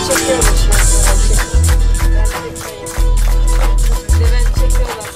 Çekiyorlar şu an. Ben çekmeyeyim. Levent çekiyorlar.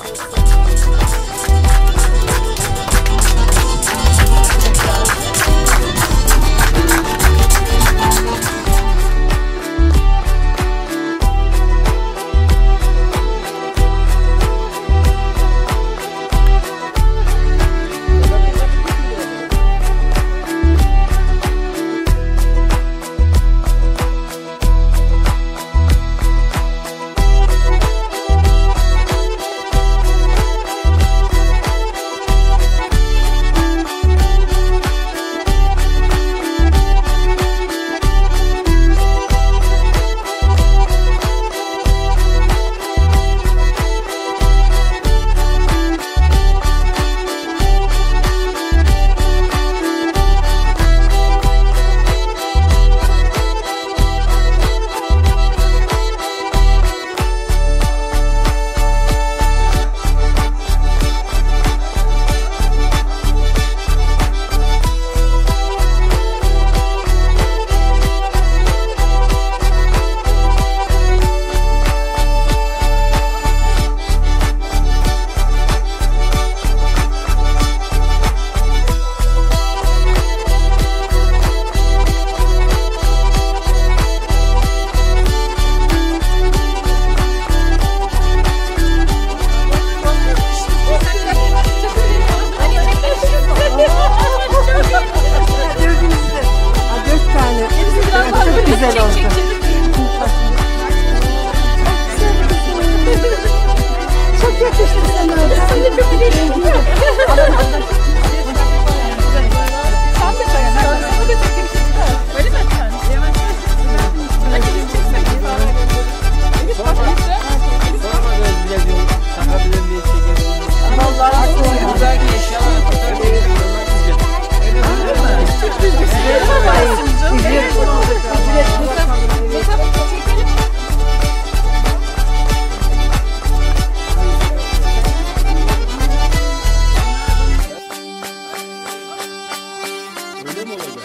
Güzel oldu. Çok yakıştı sana. Sen de çok yakıştı. Sen de sana da çok yakıştı. Öyle mi sen? Hadi biz çeksek. Buradaki eşyaları Öyle mi olacak?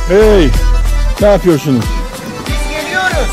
Hey, ne yapıyorsunuz? Biz geliyoruz.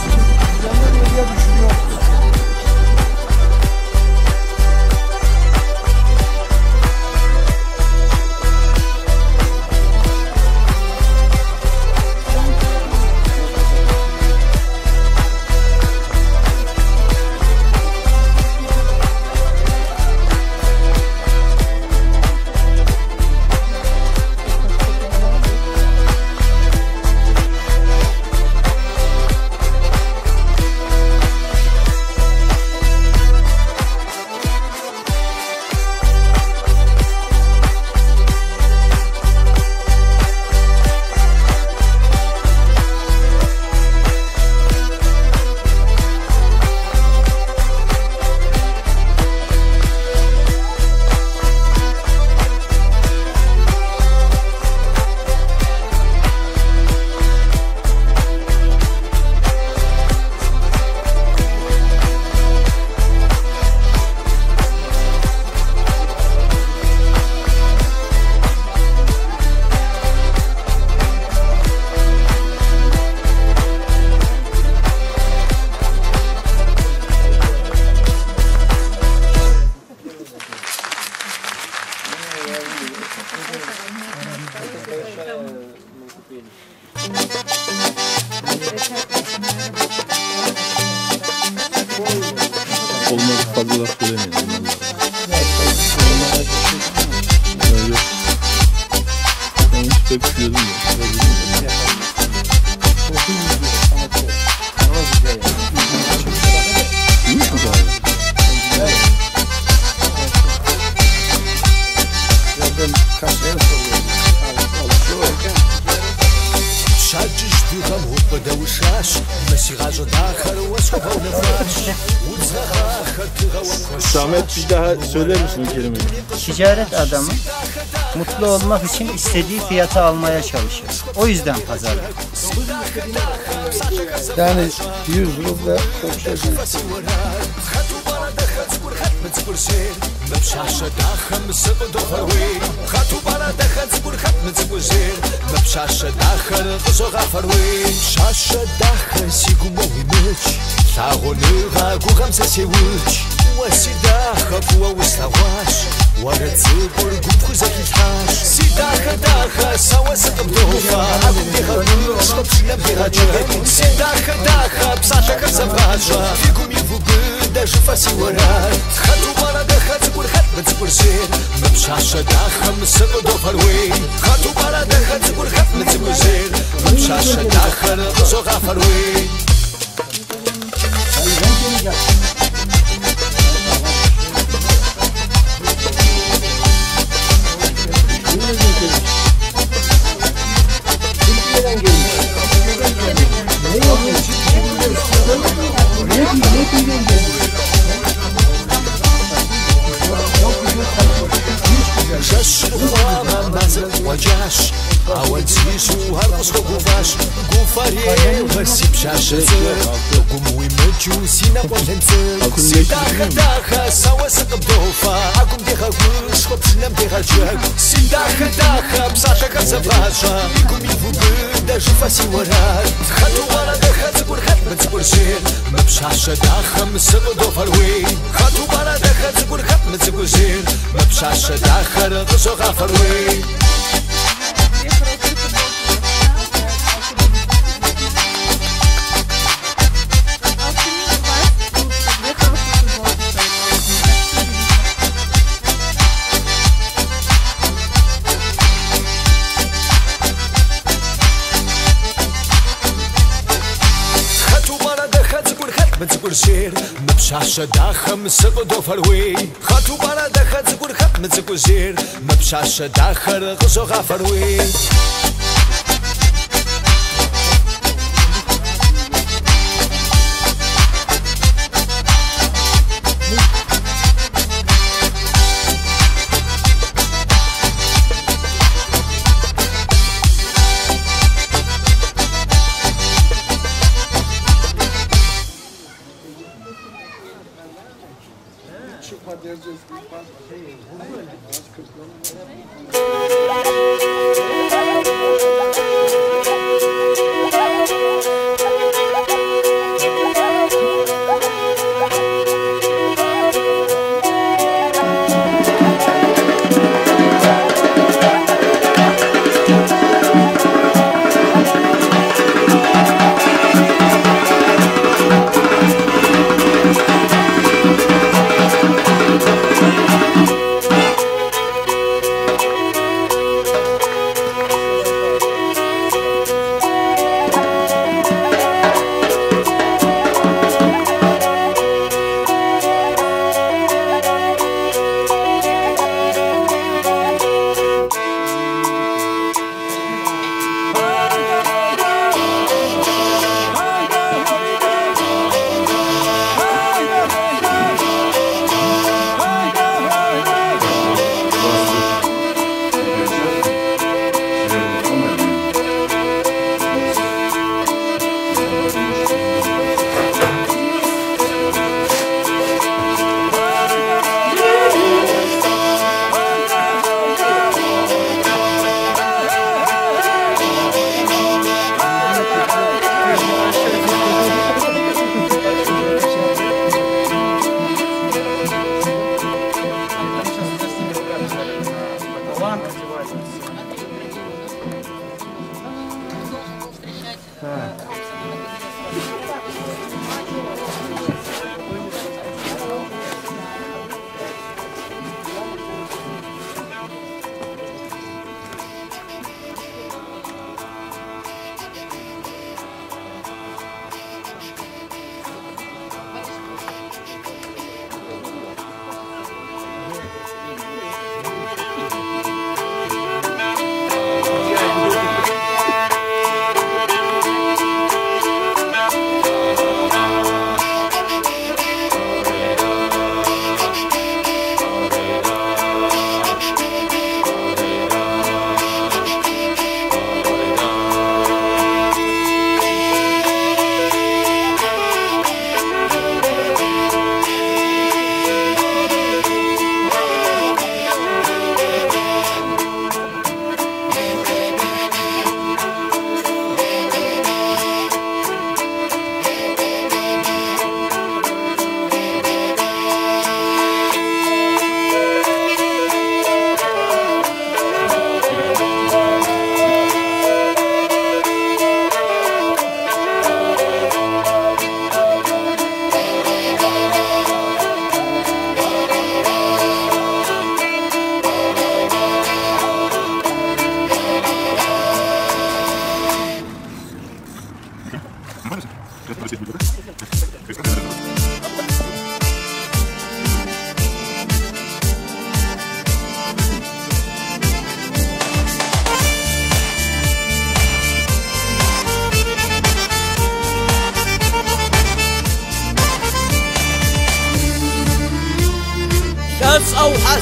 Olmaz fazla laf söylemeyin. Ya yok. Ben hiç pek düşünüyordum ya. İyiymiş mi abi? Samet bir daha söyler misin kelimeyi? Ticaret adamı mutlu olmak için istediği fiyata almaya çalışır. O yüzden pazarlık. Yani 100 ruble çok şey değil.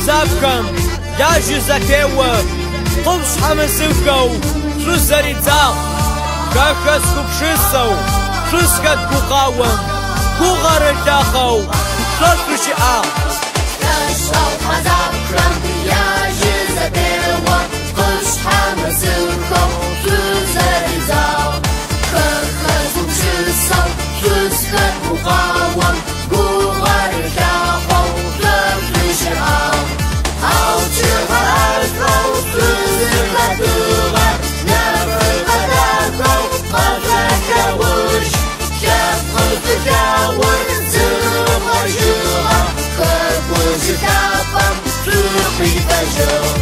хьэзабхэм яжьы зэтеуэ, къупщхьэ мызыхэу шъузэридзагъ. Хэхэс гупшысэу шъузхэт гукъаом, гугъэр ылъэхъэу шъо шъущыӏагъ. Лӏэшӏэгъу хьазабхэм яжьы зэтеуэ, къушъхьэ мэзыхэу шъузэридзагъ. Хэхэс гупшысэу шъузхэт гукъаом, гугъэр ылъэхъэу шъо шъущыӏагъ. Ау чъыгъэ ӏэшӏоу шъузыхэтыгъэр нэфыгъэ дахэу къэшъолъэгъужь. Лъэпкъым шӏулъэгъур зыгъэжьыгъэ хэкужъ лъапӏэм шъукъифэжьыгъ.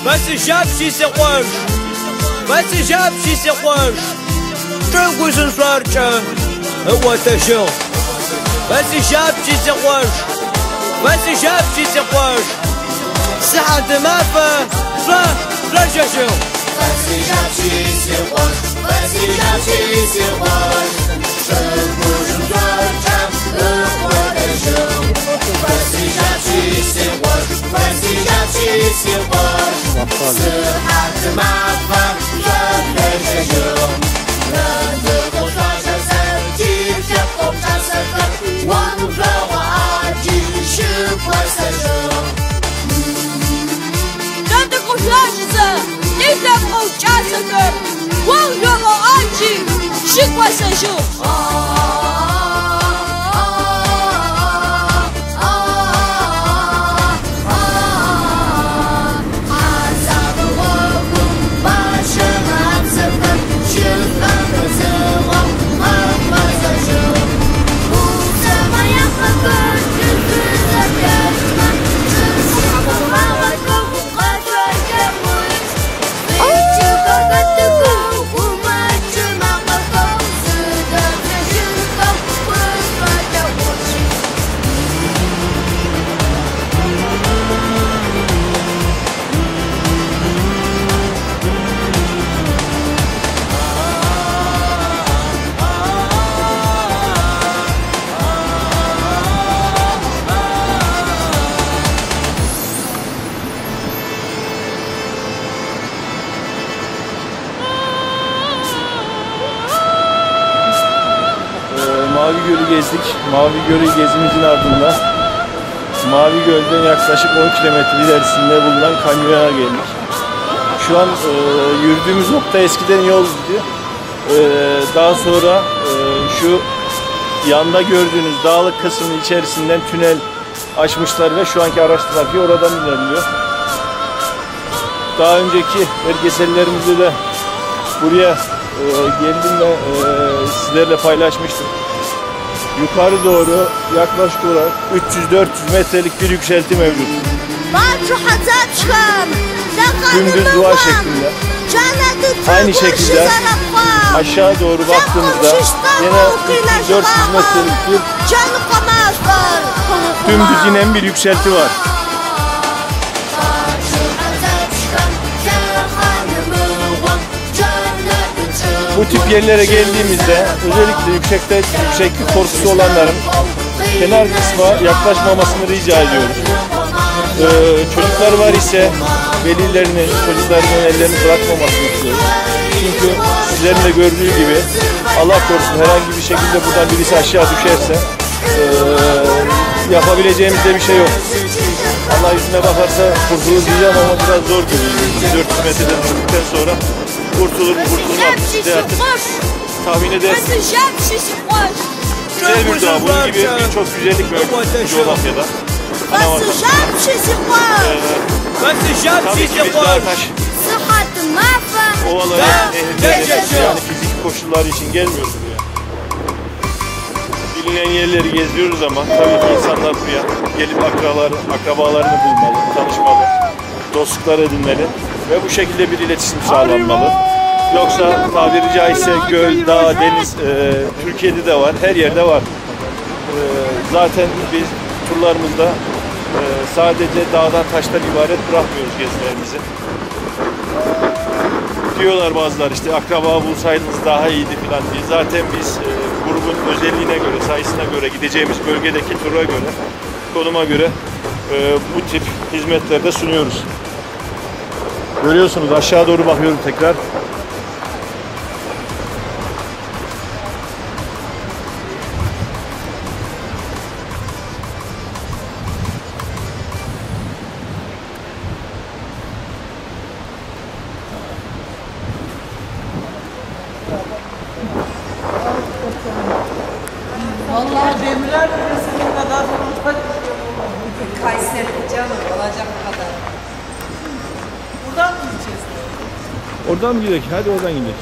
Бэсыжьапщи си къуэш, бэсыжьапщи си къуэш, чӏыгужъым шъоркӏэ ыӏотэжьыгъ. Бэсыжьапщи си къуэш, бэсыжьапщи си къуэш, сыхьатымафэ шъо шъожьэжьыгъ. Бэсыжьапщи си къуэш, бэсыжьапщи си къуэш, чӏыгужъым шъоркӏэ ыӏотэжьыгъ. Бэсыжьапщи си къуэш, бэсыжьапщи си къуэш, сыхьатымафэ шъо шъожьэжьыгъ. Нэмыкӏо шъуашэзэ тилъэпкъэу кӏасэхэр ом жъогъо ӏаджи щыкӏосэжьыгъ. Дэ дыкъыжажызэ, ди лъэпкъэу кӏасэхэр ом жъогъо ӏаджи щыкӏосэжьыгъ. Хьазаб гъогум бащэмэ апсэхэр щышӏуахэзыгъэу къэбгъэзэжьыгъ. Гупсэмэ япэхэр тышъузэблэжьмэ, тызыхъумагъэхэу къэшъолъэгъужь. Фичыхэр хэтыхэу, гумэкӏы макъэхэу зыдэбзэжьынхэу къышъолъэгъужь. Mavi Göl'ü gezdik. Mavi Göl'ü gezimizin ardından Mavi Göl'den yaklaşık 10 kilometre ilerisinde bulunan kanyona geldik. Şu an yürüdüğümüz nokta eskiden yoldu. Daha sonra şu yanda gördüğünüz dağlık kısmın içerisinden tünel açmışlar ve şu anki araç trafiği oradan ilerliyor. Daha önceki belgesellerimizde de buraya geldim ve sizlerle paylaşmıştım. Yukarı doğru yaklaşık olarak 300-400 metrelik bir yükselti mevcut. Dümdüz duvar şeklinde. Aynı şekilde aşağı doğru baktığımızda yine 300-400 metrelik bir dümdüz inen bir yükselti var. Bu tip yerlere geldiğimizde özellikle yükseklik korkusu olanların kenar kısma yaklaşmamasını rica ediyoruz. Çocuklar var ise velilerinin çocuklarının ellerini bırakmamasını istiyoruz. Çünkü sizlerin de gördüğü gibi Allah korusun herhangi bir şekilde buradan birisi aşağı düşerse yapabileceğimiz de bir şey yok. Allah yüzüne bakarsa kurtulur diyeceğim ama biraz zor görünüyor. 400 metreden düştükten sonra kurtulur mu kurtulmaz mı siz de artık tahmin edersiniz. Güzel bir doğa, bunun gibi birçok güzellik mevcut coğrafyada. Ana vatanımızda. Tabii ki biz dağ taş ovaları, nehirleri, yani fizik koşulları için gelmiyoruz buraya. Bilinen yerleri geziyoruz ama tabii ki insanlar buraya gelip akrabalarını bulmalı, tanışmalı, dostluklar edinmeli ve bu şekilde bir iletişim sağlanmalı. Yoksa tabiri caizse göl, dağ, deniz Türkiye'de de var, her yerde var. Zaten biz turlarımızda sadece dağdan taştan ibaret bırakmıyoruz gezilerimizi. Diyorlar bazıları işte akraba bulsaydınız daha iyiydi falan diye. Zaten biz grubun özelliğine göre, sayısına göre, gideceğimiz bölgedeki tura göre, konuma göre bu tip hizmetleri de sunuyoruz. Görüyorsunuz aşağı doğru bakıyorum tekrar. Vallahi Demirel Kulesi'nin kadar Kayseri canım olacak kadar. Buradan mı gideceğiz? Oradan mı gidelim? Hadi oradan gidelim.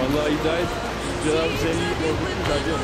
Vallahi hidayet Cenab-ı Zengin korkutmuş hacı.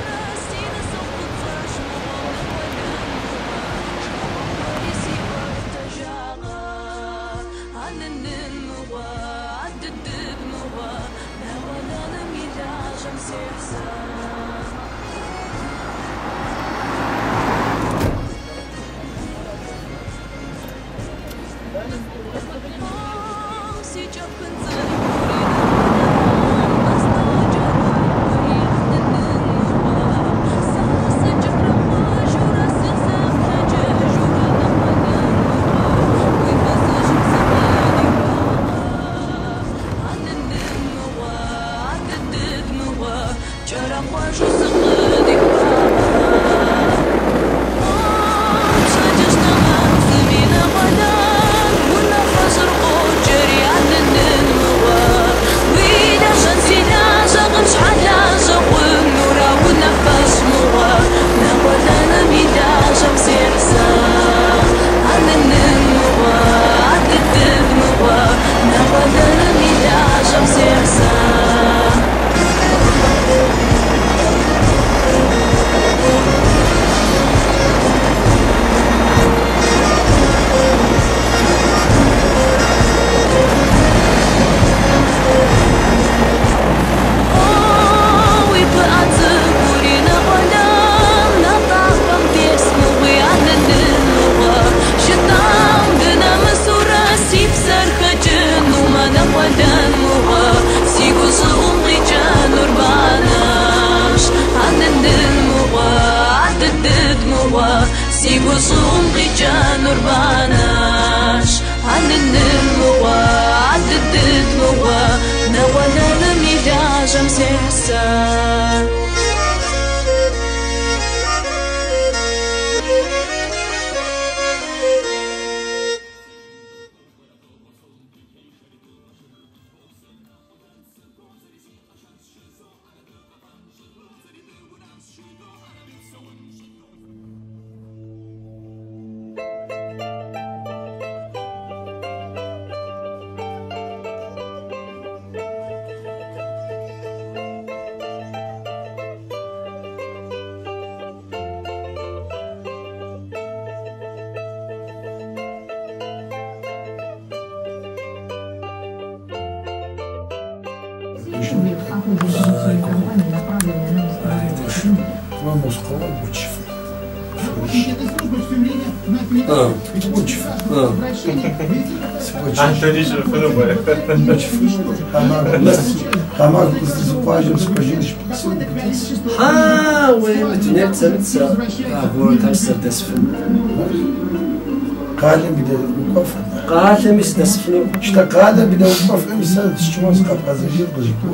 قالم يستسفنو شتا قالم بدا وقف امسا تشوز قفازجي قجبو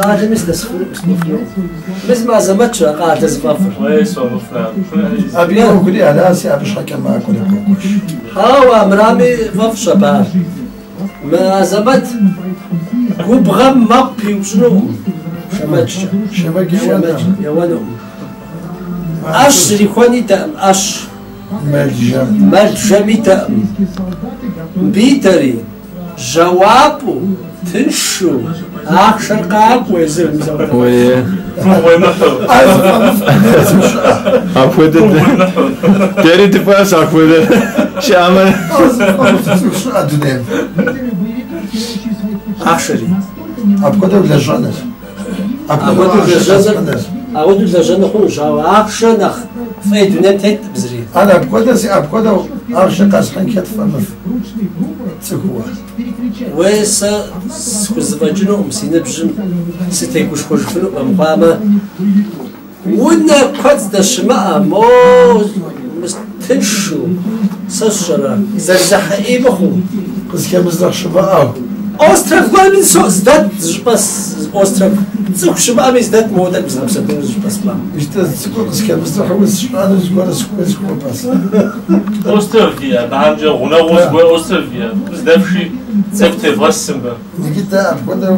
قالم يستسفنو سنفنو بس ما زمتش قاعد زفافر ابي وكلي على سي ابي شحكا ما كل كوكوش هاو مرامي فف شباب ما زمت وبغم ما بيوشنو شمتش شمك يوانو اش ريخواني تام اش مالجم مالجمي تام بيتري Жьауапӏэу, тыншу, ахъшэр къакӏуэ езыр мис апхуэдэ. Уей. Апхуэдэ дэри дыфӏэщ апхуэдэ щыӏэмэ. Щыӏэ дунейм. Ахъшэри. Апхуэдэу лэжьэныр. Апхуэдэу лэжьэныр, апхуэдэу лэжьэныр хъунущ, ауэ ахъшэ нэхъ фӏей дунейм теткъым зыри. Ар апхуэдэ си апхуэдэу ахъшэ къэсхьын хэт фӏэмыфӏ цӏыхууэ. Уей, сэ схузэфӏэкӏынукъым, си ныбжьым сытегушхуэжыфынукъым армыхъуамэ, унэ куэд здэщымыӏэ, мо тыншу, сэ сщӏэрэ, зэрызехьэ ӏей мыхъуу. Къызыхэмызэгъ щымыӏэу. Остров гуэрми здэт зыщӏыпӏэ остров цӏыху щымыӏэми здэт моуэ тӏэкӏу зыгъэпсэхуну зыщӏыпӏэ сыкӏуа. Ищтэ цӏыкӏур къызыхэмызэгъыу сщӏэну зыгуэр сыхуей сыхуэпӏэс. Остров иӏэ, абыхэмкӏэ гъунэгъуу зыгуэр остров иӏэ, здэфши цӏыху тевгъэс мыбы. Иджы дэ апхуэдэу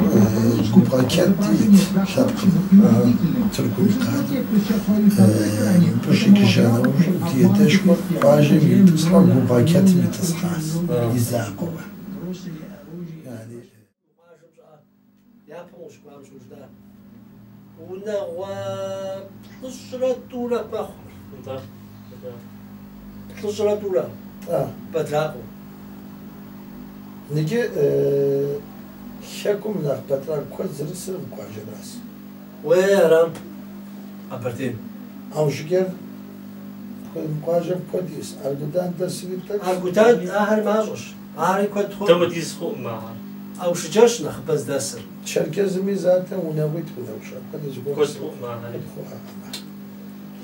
губгъуэкет ит лъэпкъым Тыркум и къалэм. Мыбы щикӏыжа нэужьым ди адэшхуэр къуажэм имытӏысхьэу губгъуэкетым итӏысхьащ и закъуэуэ. Къуажэм щыӏэ япэм ущыкӏуам щыужда унагъуэ 192 мэхъу. 192 Бэдракъыу. Иджы хэкум нэхъ бэтракъ куэд зэрысыр мы къуажэращ. Уей, арам, Къэбэрдейм. Аушыджэр мы къуажэм куэд ис. Аргудан дэсри тӏэкӏу. Аргудан ахэр мащӏэщ. Ахэри куэд хъукъым. Дауэ диз хъукъым ахэр. Аушыджэрщ нэхъыбэ здэсыр. Черкезми затэм унагъуитӏ унагъуищ апхуэдэ зыгуэр Куэд хъукъым ахэри. Куэд хъуӏэкъым.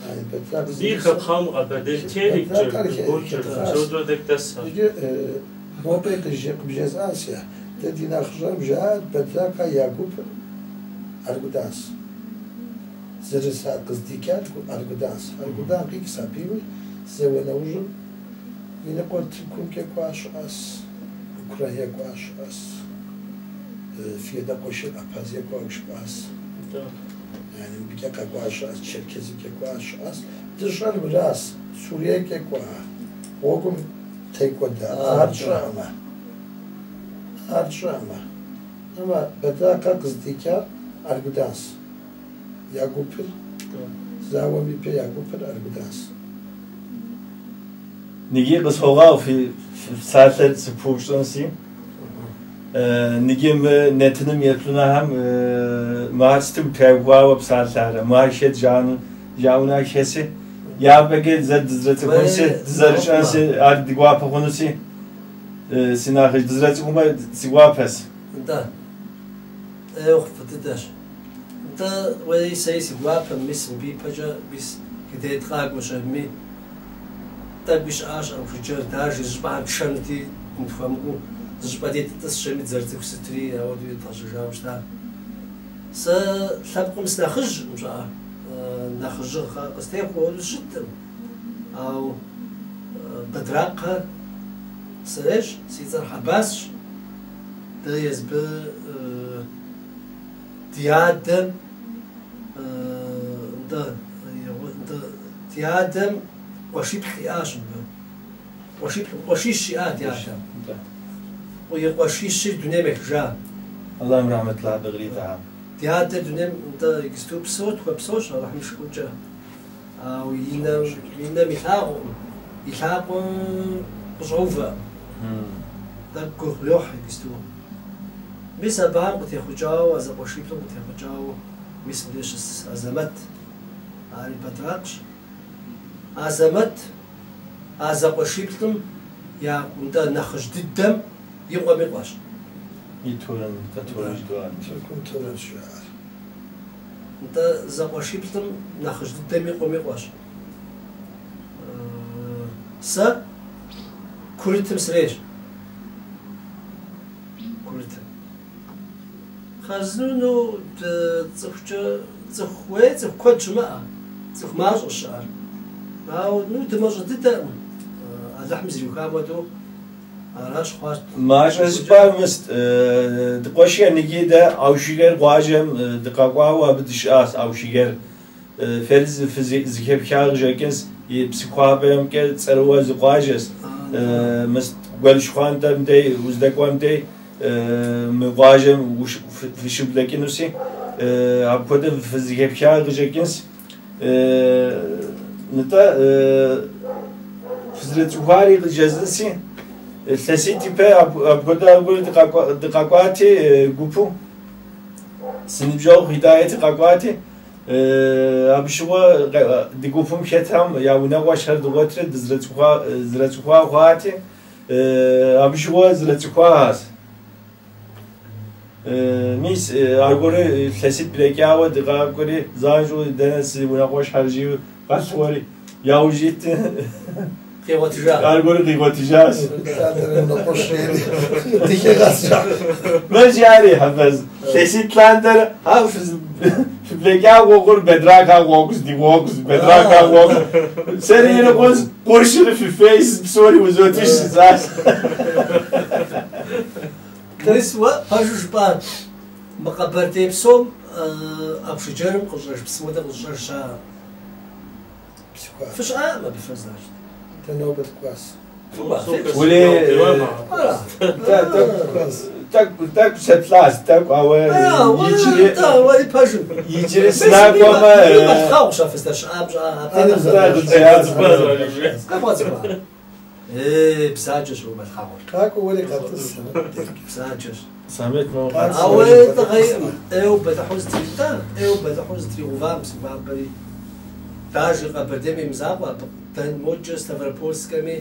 Ай, бэтракъ Ди зэрысыр. хэпхъам Къэбэрдейм Тереккӏэ, Бэтракъыр Губгъуэкӏэ, хэтхащ. псэу тӏэкӏу дэсхэр. Иджы нобэ къыбжесӏащ я. Дэ ди нэхъыжьхэм жаӏат Бэтракъэ я гупыр Аргуданс. Зэрысар къыздикӏар Аргуданс. Аргудан къикӏс абыи зауэ нэужьым и ныкъуэр Тыркумкӏэ кӏуа щыӏэс, Украинэ кӏуа щыӏэс, фи адэ къуэшыр Абхъазие кӏуауэ жыпӏас. Яни мыбыкӏэ къэкӏуа щыӏэс, Черкезымкӏэ кӏуа щыӏэс. Дыщӏэр мырас, Суриекӏэ кӏуа, гъуэгум текӏуэда, ар тщӏэӏымэ. Ар тщӏэӏымэ. Амэ Бэтракъэ къыздикӏар Аргуданс. Я гупыр, зауэм ипэ я гупыр Аргуданс. Ныги къысхуогъэгъу фи псалъэр сыпыупщӏынси. Ныги мы нэтыным еплъынухэм мыхэр сытым теухуауэ псалъэрэ, мыхэр хэт жаӏэну хэси. Япэкӏэ зэ дызэрыцӏыхунси, дызэрыщӏэнси, ар ди гуапэ хъунуси. Си нэхъыжь дызэрыцӏыхумэ си гуапэс. Нтӏэ, ӏейуэ фӏы дыдэщ. Нтӏэ, уэри сэри си гуапэм, мис мыбы ипэкӏэ, мис фи дей дыкъакӏуэщ абыми. Тӏэкӏуи щыӏащ Аушыджэр, даже зыщӏыпӏэхэм тшэнути, дытхуэмыкӏуэу, зыщӏыпӏэ дей дытӏысщ аби дызэрыцӏыху сытри, ауэдэу едгъэжьэжауэ щыта. Сэ лъэпкъым сынэхъыжькъым щӏыӏэ, нэхъыжьыгъэ къыстехуэу ауэдэу сыщыткъым. Ауэ Бэдракъхэ сырейщ, си цӏэр Хьэбасщ. Дэ езбы ди адэм, нтӏэ, нтӏэ, ди адэм къуэшиплӏ иӏащ мыбы. Къуэшиплӏ, къуэшищ иӏа ди адэм. И къуэшищыр дунейм ехыжа. Аллахьым рахьмэтлъэ абы къритыхьэм. Ди адэр дунейм, нтӏэ, иджысту псэу, тхуэпсэущ, Алыхьым и шыкуркӏэ. Ауэ и нэм, и нэм илъагъукъым, и лъакъуэм къыщӏэувэкъым. Тӏэкӏу гугъу йохь иджысту. Мис абыхэм къытехъукӏауэ, а зэкъуэшиплӏым къытехъукӏауэ, мис мыбдеж щыс Азэмэт. Ари Бэтракъщ. Азэмэт а зэкъуэшиплӏым я, нтӏэ, нэхъыжь дыдэм и къуэм и къуэщ. И торын, нтӏэ, торын жыдоӏэ. Тыркум торын щыжаӏэр. Нтӏэ, зэкъуэшиплӏым нэхъыжь дыдэм и къуэм и къуэщ. Сэ курытым срейщ. Курытым. Хъарзынэу, ну, цӏыхукӏэ, цӏыху уей, цӏыху куэд щымыӏэ, цӏыху мащӏэщ щыӏэр. Ауэ, ну, дымащӏэ дыдэкъым. Алыхьым зэриухам хуэдэу аращ хъуащ. Мащӏэ жыпӏар мыст, дыкъуэшхэр ныги дэ Аушыджэр къуажэм дыкъэкӏуауэ абы дыщыӏащ Аушыджэр. Фэри зыхэпха къыщӏэкӏынщ, и Псыхуабэмкӏэ цӏэрыуэ зы къуажэщ. Мыст Гуэл Щхъуантӏэм дей, уздэкӏуэм дей. Мы къуажэм фыщыблэкӏынуси, апхуэдэ фызыхэпха къыщӏэкӏынщ. Нтӏэ, фызэрыцӏыхуари къыджезынси, илъэситӏ ипэ апхуэдэ аргуэру дыкъэкӏуати гупу, си ныбжьэгъу Хидаяти къэкӏуати, абы щыгъуэ ди гупым хэтхэм я унэкъуэщхэр дгъуэтри дызэрыцӏыхуа хъуати, абы щыгъуэ зэрыцӏыхуащ. Мис аргуэру илъэситӏ блэкӏауэ дыкъакӏуэри, занщӏэу дэнэ си унэкъуэщхэр жиӏэу къэлъыхъуэри, яужь ит Къигъуэтыжа. Аргуэру къигъуэтыжащ. Дыхигъэсща. Мэ жари, Хьэбэз, илъэситӏ лъандэрэ, ау фыблэкӏа гъуэгур Бедрака гъуэгущ, ди гъуэгущ, Бедрака гъуэгу. Сэри ирикъунщ, къуршыр фыфейщ, псори узотыж жысӏащ. Мис уэ пэжу жыпӏар, мы Къэбэрдей псом Аушыджэрым къыщӏэж псым хуэдэ къыщӏэж щыӏэкъым. Фыщыӏакъым абы фэ, значит. Дэ нобэ дыкӏуащ. Ули тӏэкӏу тӏэкӏу сеплъащ, тӏэкӏу, ауэ иджыри Уэри пэжу. Иджыри сынакӏуэмэ. Мэлъхъэгъущ а фыздэщыӏам щӏа. Къэбгъэцӏыхуа? Ей, бзаджэщ уэ мэлъхъэгъур. Къакӏуэ уэри къэтӏыс. Бзаджэщ. Самет мо Ауэ лӏыгъэ иӏэм, ӏейуэ бэлыхьу зытритӏа, ӏейуэ бэлыхьу зытригъувам Псыхуабэри. Даже Къэбэрдейм и мызакъуэ, абы Дэн мокӏэ Ставропольскэми,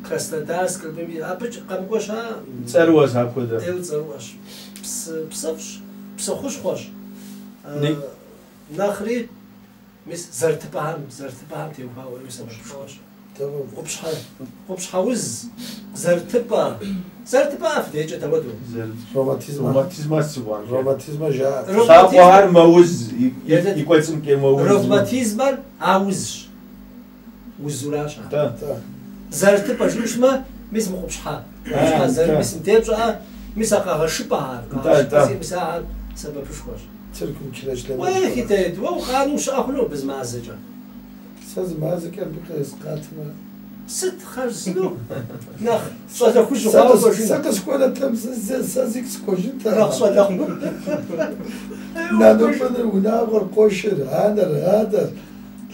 Краснодарскэми, абы къэмыкӏуэ щыӏэкъым. Цӏэрыӏуэщ апхуэдэ. ӏейуэ цӏэрыӏуэщ. Псы, псыфӏщ, псы хущхъуэщ. Нэхъри, мис, зэрытыпӏэхэм, зэрытыпӏэхэм теухуауэ ӏейуэ сэбэпышхуэщ. Къупщхьэ, къупщхьэ уз, зэрытыпӏэ, зэрытыпӏэ фыдейкӏэ дауэду. Ревматизмэ. Ревматизмэ сыгуан. Ревматизмэ жаӏэ. Лъакъуэхэр мэуз, и кӏуэцӏымкӏэ мэуз. Ревматизмэр а узщ. Узуращ ар. Зэрытыпӏэ жыпӏэмэ, мис мы къупщхьэ. Къупщхьэ зэры, мис мыбдеж щӏыӏэ, мис а къэгъэшыпӏэхэр, къэгъэшыпӏэ мис ахэр сэбэпышхуэщ. Тыркум килэчлэмэ. Уэ, Хидает, уэ укъанэу ущыӏэ хъуну абы зы мазэкӏэ? Сэ зы мазэкӏэ абы къызкъатмэ. Сыт хъарзынэу нэхъ щӏалэ хужь хъуауэ кӏуэжын? Сэ къысхуэнэтэм, сэ зикӏ сыкӏуэжынтэкъым. Нэхъ щӏалэ хъу. Нанупӏыныр, унагъуэр, къуэшыр, анэр, адэр,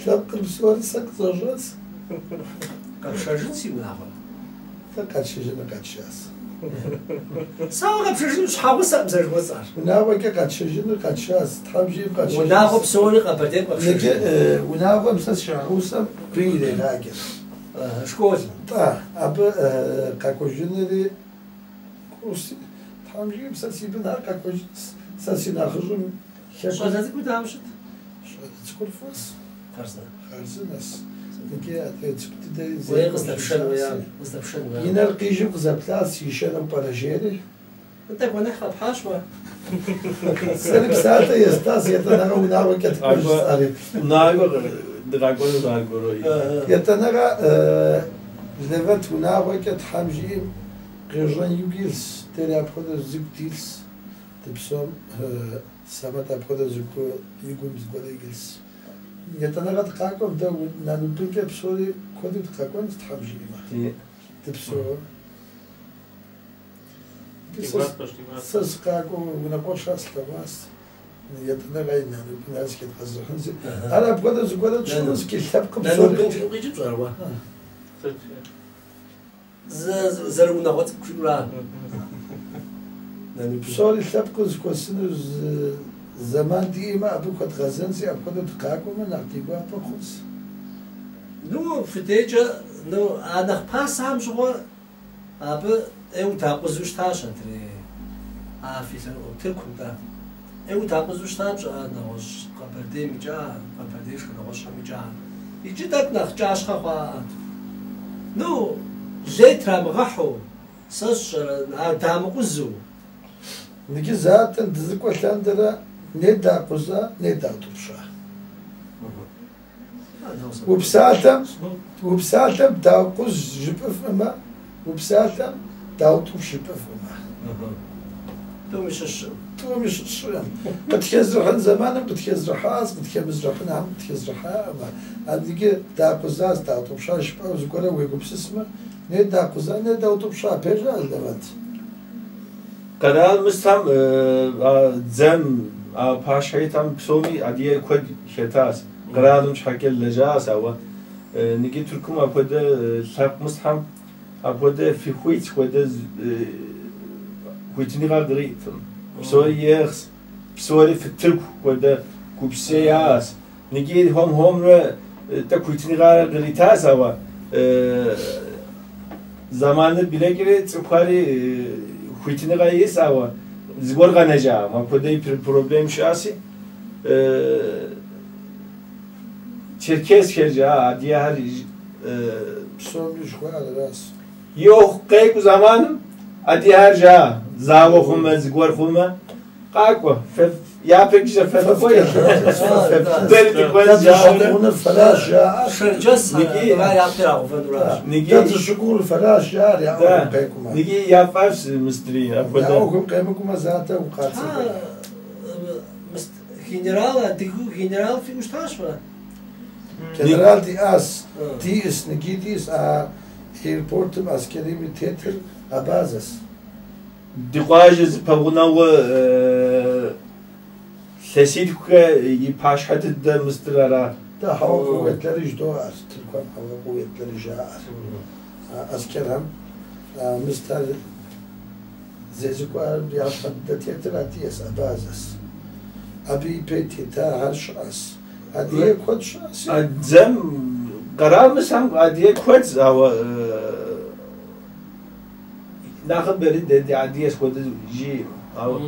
лъэпкъыр псори сэ къызэщӏэс. Къэпшэжын си унагъуэр? Сэ къэтшэжыныр къэтшащ. Сэ уэ къэпшэжыну щхьэгъусэкъым зэрыжыхуэсӏар. Унагъуэкӏэ къэтшэжыныр къэтшащ, Тхьэм жиӏэм къэтшэжынщ. Унагъуэ псори Къэбэрдейм къэпшэжын. Иджы унагъуэм сэ щхьэгъусэм бын ирегъаджэ. Школ. Тӏэ, абы къэкӏуэжынри кӏуси, Тхьэм жиӏэм сэ си бынхэр къэкӏуэжынщ, сэ си нэхъыжьым хэкум. Щӏалэ цӏыкӏур дауэ щыт? Щӏалэ цӏыкӏур фӏыщ. Хъарзынэ. Хъарзынэщ. Иджы адрей цӏыкӏу дыдэри Уей къыздэпшэн уея, къыздэпшэн уея. И нэр къижу къызэплъащ, ишэну пӏэрэ жери. Нтӏэ, гуэныхь къэпхьащ уэ. Сэри псалъэ естащ, етӏанэгъэ унагъуэкӏэ дыкӏуэж жысӏэри. Унагъуэ дыкъэкӏуэнущ аргуэру. Етӏанэгъэ Левэт унагъуэкӏэ Тхьэм жиӏэм къежьэн игу илъщ, дэри апхуэдэ зыгу дилъщ, дыпсом Самэт апхуэдэ зыгу и гум зыгуэр илъщ. Етӏанэгъэ дыкъакӏуэм дэ нанубынкӏэ псори куэду дыкъэкӏуэнщ, Тхьэм жиӏэмэ. Дыпсэу. Сэ сыкъакӏуэу унэкъуэщхэр слъэгъуащ, етӏанэгъэ и нанубынхэр зыхедгъэзыхьынщи. Ар апхуэдэ зыгуэрэ тщӏынущ, ки лъэпкъым псори. Нанубын жиӏэу къикӏыр пщӏэрэ уэ? Зэрыунагъуэ цӏыкӏу жиӏэура? Псори лъэпкъыр зыхуэсыну зэман диӏэмэ, абы хуэдгъэзэнщи, апхуэдэу дыкъакӏуэмэ, нэхъ ди гуапэ хъунщ. Ну, фыдейкӏэ, ну, а нэхъ пасэхэм щыгъуэ абы ӏейуэ дакъузу щытащ адрей а фи лъэныкъуэм, Тыркум, да. ӏейуэ дакъузу щыта пщӏэ нэгъуэщӏ Къэбэрдейм икӏа, Къэбэрдеишхэ нэгъуэщӏхэм икӏа. Иджы тӏэкӏу нэхъ кӏащхъэ хъуа. Ну, лей трамыгъэхьэу, сэ сщӏэрэ, а дамыкъузу. Иджы затӏэм дызыкӏуэ лъандэрэ не дакъуза, не даутӏыпща. Упсалъэм, упсалъэм дакъуз жыпӏэфӏымэ, упсалъэм даутӏыпщ жыпӏэфӏымэ. Тӏуми щыщщ. Тӏуми щыщщ. Къытхезрыхьын зэманым къытхезрыхьащ, къытхемызрыхьынхэм къытхезрыхьаӏымэ. Адыгэ дакъузащ, даутӏыпща жыпӏэу зыгуэрэ уегупсысмэ, не дакъуза, не даутӏыпща, пэжа, Левэт? Къэрал мыстам дзэм пащхьитам псоми адыгэ куэд хэтащ. Къэралым щхьэкӏэ лэжьащ, ауэ ныги Тыркум апхуэдэ лъэпкъ мыстхьэм апхуэдэ фыхуит хуэдэ хуитыныгъэ къритым. Псори ехс, псори фытырку хуэдэ гупсысэ яӏэщ. Ныги хуэм-хуэмурэ тӏэкӏу хуитыныгъэ къритащ, ауэ зэманыр блэкӏри цӏыхухэри хуитыныгъэ ис, ауэ зыгуэр къэнэжакъым. Апхуэдэ проблем щыӏэси, черкесхэр жаӏэ, адыгэхэр Псоми жыхуаӏэр аращ. Йохъу къекӏу зэманым адыгэхэр жаӏэ, зауэ хъумэ, зыгуэр хъумэ, къакӏуэ, япэкӏэ фэ фыкӏуэ. Дэри дыкӏуэн жаӏэурэ. Дэ фэращ жаӏэр. Шэрджэс ара япэ ирагъэувэнуращ. Дэ дыщыгугъыр фэращ жаӏэр я ӏуэхум къекӏумэ. Ныги я фӏэщ мыстри апхуэдэ. Я ӏуэхум къемыкӏумэ затэ укъацӏыху. Генерал адыгэу генерал фиӏэу щытащ фэ? Генерал диӏас, диӏыс, ныги диӏыс, а аэропортым аскерим и тетыр абазэс. Ди къуажэ зыпэгъунэгъу лъэситхухэ и пащхьэ дыдэ мыстыр ара. Дэ хьэуэ кувветлэри жыдоӏэр, Тыркухэм хьэуэ кувветлэри жаӏэр. Аскерхэм мыстэр зезыкӏуэр я щхьэ дыдэ тетыр адыгэс, абазэс. Абы ипэ тетахэр щыӏэс. Адыгэ куэд щыӏэс. Дзэм къэрал мысэм адыгэ куэд, ауэ нэхъыбэри дэ адыгэс хуэдэ жиӏэм. Ауэ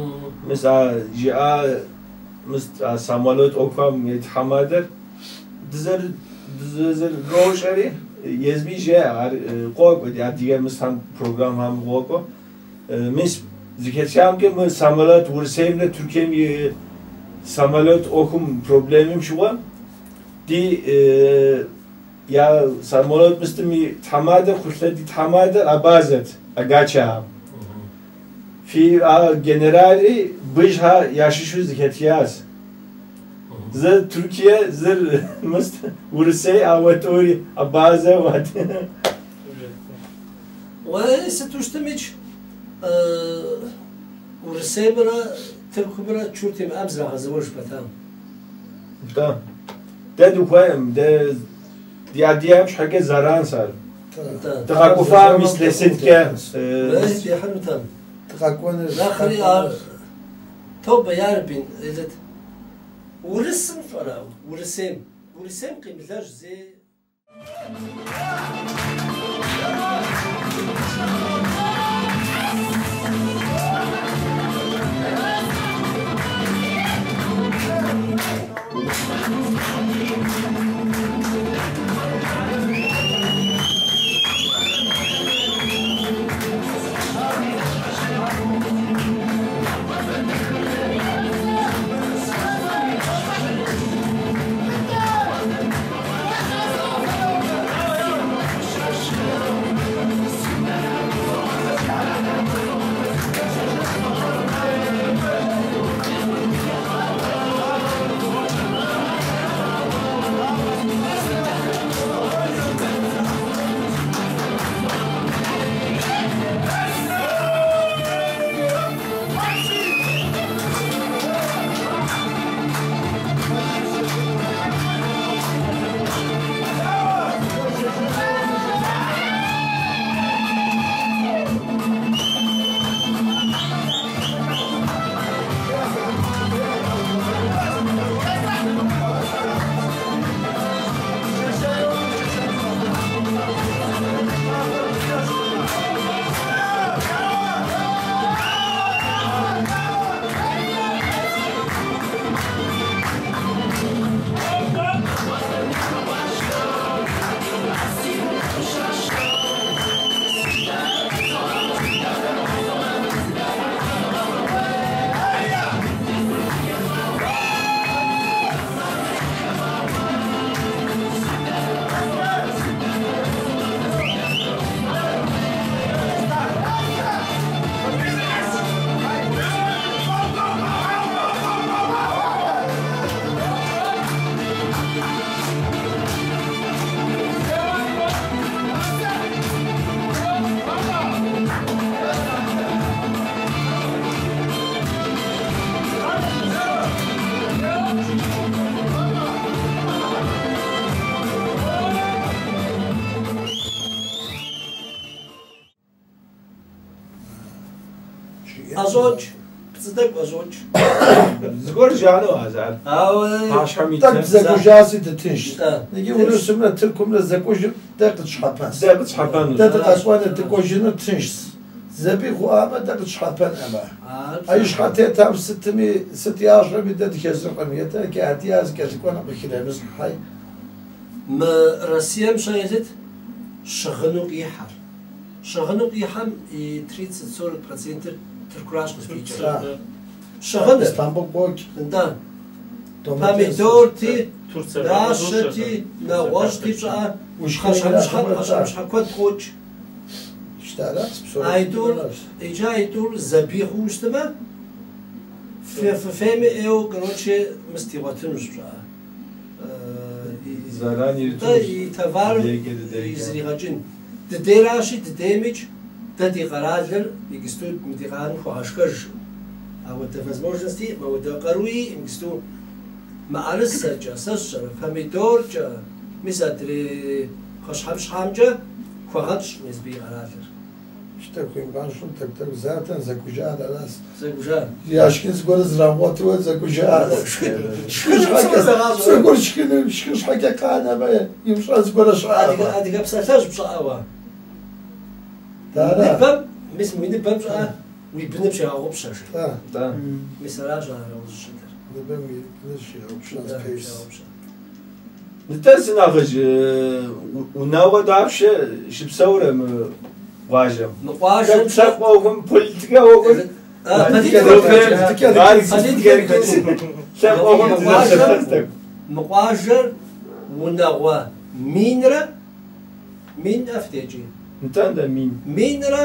мис а жиӏа мис а самолет ӏуэхухэм и тхьэмадэр дызэрырощӏэри езыми жеӏэ, ар къокӏуэ, ди адыгэ мысхэм программэхэм къокӏуэ. Мис зыхэтхамкӏэ мы самолет Урысеймрэ Тыркуем и самолет ӏуэхум проблемым щыгъуэ ди я самолет мыстым и тхьэмадэр хъулъэ ди тхьэмадэр абазэт, Агачахэм. Фи а генерали Быжхэ ящыщу зыхэтхащ. Зыр Тыркуе, зыр мыст Урысей, ауэ тӏури абазэ. Уэ сыту щытымикӏ, Урысеймрэ Тыркумрэ чурт имыӏэм зрагъэзэуэж пэтам. Да. Дэ дыхуейкъым, дэ ди адыгэм щхьэкӏэ зэранщ ар. Дыкъэкӏуфа мис лъэсыткӏэ. Дихьынутэм. Дыкъэкӏуэныр. Нэхъри ар тобэ ярбин, элэт. Урысым фӏэра, Урысейм. Урысейм къимылэжь зей. ӏэщӏокӏ, пцӏы тӏэкӏу ӏэщӏокӏ. Зыгуэр жаӏэну а зар. Ауэ Пащхьэм ит. Тӏэкӏу зэкӏужаси дытыншщ. Нтӏэ. Иджы Урысымрэ Тыркумрэ зэкӏужым дэ къытщхьэпэнщ. Дэ къытщхьэпэнущ. Дэ дыкъэкӏуэныр, дыкӏуэжыныр тыншщ. Зэбий хъуӏамэ, дэ къытщхьэпэнӏымэ. А и щхьэ тетам сытми, сыт ящӏэми дэ дыхэзыхъым. Етӏэ кӏэ адыгэ зыкӏэлъыкӏуэну къыхыремысхьэй. Мы Россием щэ елыт щыгъыну къихьэр. Щыгъыну къихьэм и 30-40 процентыр Тыркуращ къыздикӏыр. Щыгъыныр. Истамбул къокӏ. Нтӏэ. Помидорти, дащэти, нэгъуэщӏти щӏыӏэ, пхъэщхьэмыщхьэ, пхъэщхьэмыщхьэ куэд къокӏ. Айтӏур, иджы айтӏур зэбий хъууэ щытмэ, фыфейми ӏейуэ, короче, мыст игъуэтынущ пщӏыӏэ. Зэран Нтӏэ, иритынущ. и товар Дыдейкӏэ, дыдейкӏэ. зригъэкӏын. Дыдейращи, дыдеймикӏ, дэ ди къэралыр иджысту мы ди къэралым хуэгъэшхэжкъым. Ауэдэ возможности, ауэдэ къаруи иджысту мыӏэрысэкӏэ, сэ сщӏэрэ, помидоркӏэ, мис адрей пхъэщхьэмыщхьэмкӏэ хуэгъэнщӏкъым езы и къэралыр. Щтэ хуимыгъэнщӏым тӏэкӏу-тӏэкӏу затэн зэкӏужар аращ. Зэкӏужар. Яшхын зыгуэрэ зрагъуэтуэ зэкӏужар. Шхын Шхын щхьэкӏэ, псор зэгъащӏэ. цӏыхур шхыным, шхын щхьэкӏэ къанэмэ, имыщӏэ зыгуэрэ Адыгэ, щыӏэмэ. адыгэ псалъэжь пщӏыӏэуэ. Дара. Ныбэм, мис уи ныбэм щӏыӏэ, уи быным щегъэгъупщэ жи. Та. Нтӏэ. Мис аращ ар узыщытыр. Ныбэм уи быныр щигъэгъупщэнщ, Нтӏэ, пэжщ. щегъэгъупщэ. Нтӏэ, си нэхъыжь, унагъуэ дапщэ щыпсэурэ мы къуажэм? Мы къуажэм Лъэпкъ лъэпкъ ӏуэхум, политикэ ӏуэхум. А, политикэ Политикэ лъэпкъ ӏуэхум Мы къуажэм, дызэпсэлъэнщ тӏэкӏу. мы къуажэр унагъуэ минрэ, мин ӏэфтекӏи. Нтӏэ, нтӏэ, мин. Минрэ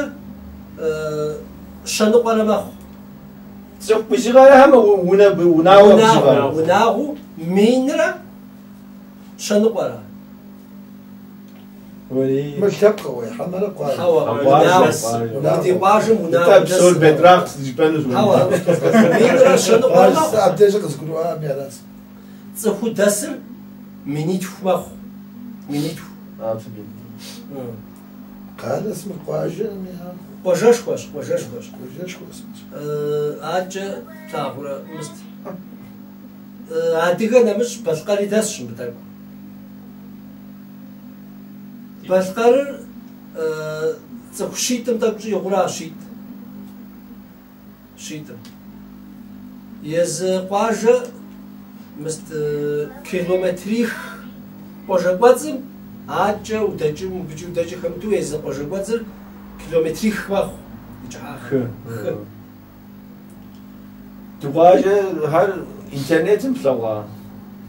щэныкъуэрэ мэхъу. Цӏыху бжыгъэрэ хьэмэ унэ унагъуэ бжыгъэрэ? Унагъуэ, унагъуэу минрэ щэныкъуэрэ. Уэри. Мы лъэпкъыуэ, хьэмэрэ къуажэ. Хьэуэ, Къуажэ, унагъуэ. къуажэ. Ди къуажэм Нтӏэ, унагъуэ псор дэсыр. Бедракъ жыпӏэнущ. Хьэуэ, минрэ щэныкъуэрэ Къуажэ, мэхъу. абдежи къызгурыӏуами аращ. Цӏыхуу дэсыр минитху мэхъу. Минитху. Къалэс мы къуажэми ар. Къуажэшхуэщ, къуажэшхуэщ. Къуажэшхуэщ. Адэкӏэ плъагъурэ мыст. Адыгэ нэмыщӏ балъкъэри дэсщ мыбы тӏэкӏу. Балъкъэрыр цӏыху щитӏым тӏэкӏу щӏигъура, щитӏ. Щитӏым. Езы къуажэ мыст километрих къуажэ кӏуэцӏым адэкӏэ удэкӏым, мыбыкӏи удэкӏи хэмыту езы къуажэ кӏуэцӏыр километрих мэхъу. И кӏыхьагъыр. Хы. Хы. Ди къуажэхэр интернетым плъэгъуа?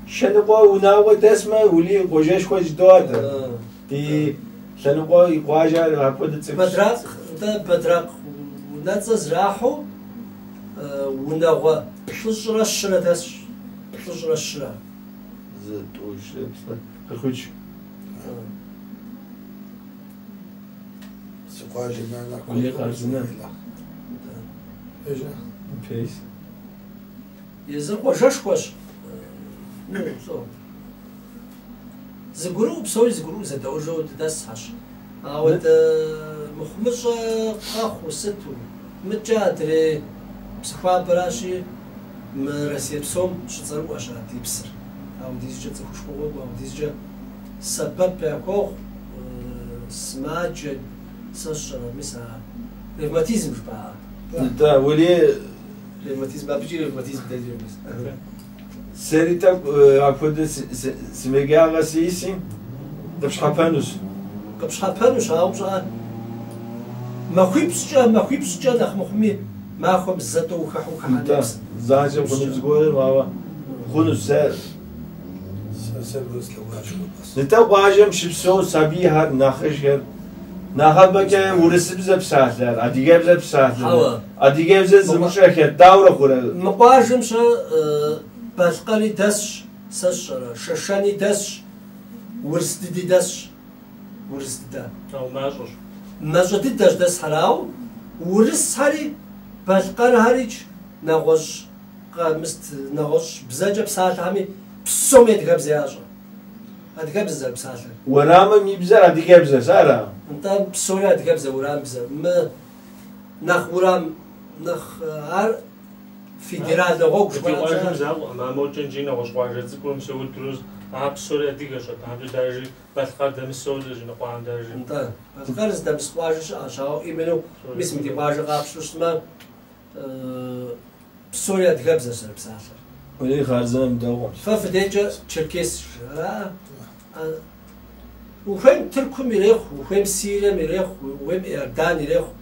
Щэныкъуэ унагъуэ дэсмэ, ули къуажэшхуэ жыдоӏэ. Ди лъэныкъуэ и къуажэр апхуэдэ цӏыхущ. Бэдракъ, нтӏэ, Бэдракъ унэцӏэ зрахьэу унагъуэ 123 дэсщ. 123. Зы, тӏу, щы, плӏы, къыркъуч. Зы къуажэ мэ нэхъ Ули къарзынэ. Пэжа? Пейс. Езыр къуажэшхуэщ. Ну, лӏо. Зыгурыӏуэу, псори зыгурыӏуэу зэдэӏуэжу дыдэсхьэщ. Ауэдэ мыхъумыщӏэ къэхъуу сыту, мыткӏэ адрей Псыхуабэращи, мы Россие псом щыцӏэрыӏуэщ а ди псыр. Ауэдизкӏэ цӏыхушхуэ къокӏуэ, ауэдизкӏэ сэбэп яхуохъу, сымаджэ, сэ сщӏэрэ, мис а ревматизм жыпӏа? Нтӏэ, ули Ревматизм, абыкӏи ревматизм дэри мис. Сэри тӏэкӏу апхуэдэ сымаджагъэ сиӏэси, къыпщхьэпэнущ. Къыпщхьэпэнущ, ауэ пщӏыӏэ. Махуипщӏкӏэ, махуипщӏкӏэ нэхъ мыхъуми, махуэм зэ-тӏэу ухыхьэу хыхьэн Нтӏэ, псы. занщӏэу хъуну зыгуэрым, ауэ хъунущ сэ. Сэ сэ слъэгъуащ хуэдэс. Нтӏэ, къуажэм щыпсэу сабийхэр, нэхъыжьхэр, нэхъыбэкӏэ урысыбзэ псалъэр, адыгэбзэ псалъэр, Хьэуэ. адыгэбзэ зымыщӏэхэр, дауэрэ хъурэ? Мы къуажэм щэ балъкъэри дэсщ, сэ сщӏэрэ, шэшэни дэсщ, урыс дыди дэсщ. Урыс дыдэ. Ауэ мащӏэщ. Мащӏэ дыдэщ дэсхэр, ауэ урысхэри, балъкъэрхэрикӏ, нэгъуэщӏ къэмыст, нэгъуэщӏ бзэкӏэ псалъэхэми псоми адыгэбзэ ящӏэ. Адыгэбзэ зэрыпсалъэр. Уэрамым и бзэр адыгэбзэщ, ара? Нтӏэ, псори адыгэбзэ, уэрамыбзэ. Мы нэхъ уэрам Нэхъ ар федеральнэ гъуэгу Ди къуажэм закъуэкъым, а мокӏэ иджы нэгъуэщӏ къуажэ цӏыкӏум Сеудру, а псори адыгэщ, абыхэмкӏэ даже балъкъэр дэмысу иныкъуэхэм даже. Нтӏэ, балъкъэр зыдэмыс къуажэ щыӏэщ, ауэ именно мис мы ди къуажэ къапщтэу щытмэ, псори адыгэбзэщ зэрыпсалъэр. Уи хъарзынэм дэгъуэм. Фэ фыдекӏэ черкес жаӏэ. Ухуейм Тыркум ирехъу, ухуейм Сирием ирехъу, ухуейм Иордан ирехъу,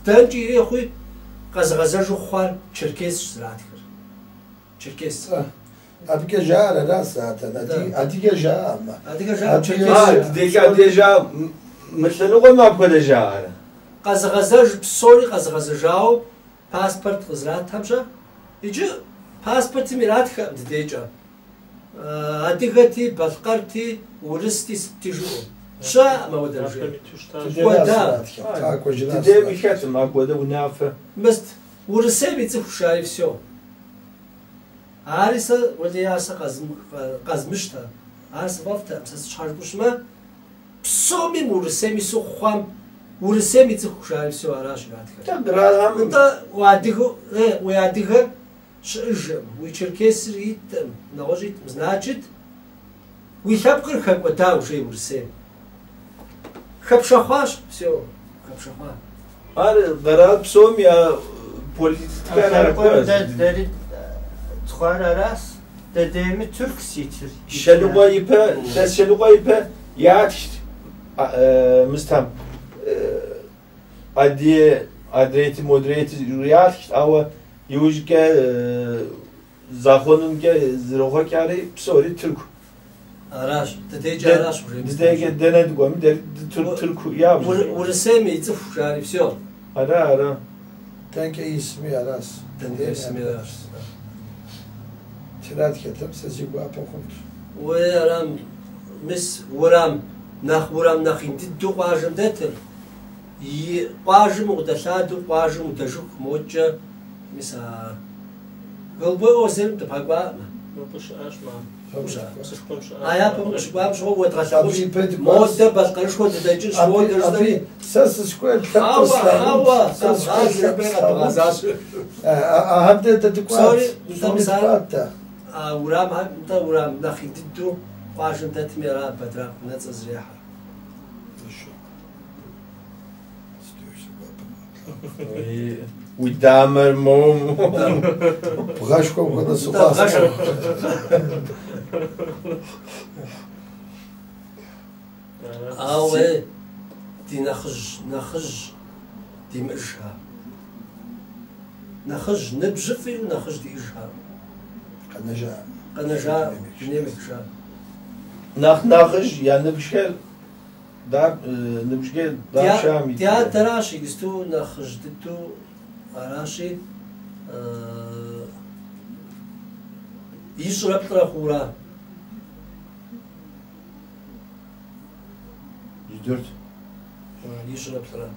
дэнкӏи ирехъуи, къэзыгъэзэжу хъуар черкесщ зэратхыр. Черкес. Абыкӏэ жаӏэр аращ, Затэн. Адыгэ жаӏэмэ. Адыгэ жаӏэ, черкес. Дыдекӏэ адыгэ жаӏэ, мы лъэныкъуэм апхуэдэ жаӏэр. Къэзыгъэзэж псори къэзыгъэзэжауэ паспорт къызратхэм щэ? Иджы паспортым иратхэкъым дыдекӏэ. Адыгэти, балъкъэрти, урысти, сытти жыӏэу. Щыӏэкъым ауэдэ жи. Кӏуэда. Дыдейми хэтым апхуэдэ унафэ. Мыст, Урысейм и цӏыху жари всё. Ари сэ, уэлей, ар сэ къэзмыщтэ. Ар сфӏэфӏтэкъым, сэ щхьэ жыпӏэу щытмэ, псоми мы Урысейм ису хъуам Урысейм и цӏыху жари всё аращ иратхэр. Нтӏэ, уадыгэу, уи адыгэр щыӏэжкъым, уи черкесыр иткъым, нэгъуэщӏ иткъым, значит, уи лъэпкъыр хэкӏуэда уже Урысейм. Хэпшэхъуащ, всё, хэпшэхъуа. Ар къэрал псом я политикэр Лъэныкъуэм дэ дэри тхъуар аращ, дэдейми тырку ситыр. Щэныкъуэ ипэ, илъэс щэныкъуэ ипэ ятхт мыстам адыгэ, адрейти, модрейти ятхт, ауэ иужькӏэ законымкӏэ зэрохъуэкӏари псори тырку. Аращ, дыдейкӏэ аращ уже. Дыдейкӏэ дэнэ дыкӏуэми, дэри тырку ябж. Урысейм и цӏыху жари всё. Ара, ара. Дэнкӏэ исми аращ. Дэнкӏэ исми аращ. Тратхэтэм сэ си гуапэ хъунт. Уей, арам, мис урам, нэхъ урам нэхъ ин дыдэу къуажэм дэтыр. И къуажэм укъыдэлъадэу, къуажэм удэжыху мокӏэ, мис а Голубой озерым дыбгъэкӏуакъым. Мыбы щыӏащ, мам. Псышхуэм щыӏащ. А япэм къыщыкӏуам щыгъуэ уэдгъэлъагъунщ. Модэ балъкъэрышхуэ дыдэкӏынщ, модэ жысӏэри. Сэ сысхуейр лъэпкъыр слъагъунт. Хьэуэ, Сэ сысхуейр лъэпкъ къэдгъэзащ. Ахэм дэ дыкӏуат. Псори, нтӏэ, мис ар а урамхэм, нтӏэ, урам нэхъ ин дыдэу къуажэм дэтми ара Бэдракъ унэцӏэ зрехьэр. Уи дамэр моум. Бгъэшхуэм хуэдэ сыхъуащ. Ауэ ди нэхъыжь, нэхъыжь димыӏэжха. Нэхъыжь, ныбжьыфӏи нэхъыжь диӏэжха. Къэнэжа. Къэнэжа, дунейм ехыжа. Нэхъ нэхъыжь я ныбжьхэр ныбжькӏэ дапщам Ди адэращ иджысту нэхъыжь дыдэу аращи, ищӏрэ плӏырэ хъуура. 104. Ищӏрэ плӏырэ.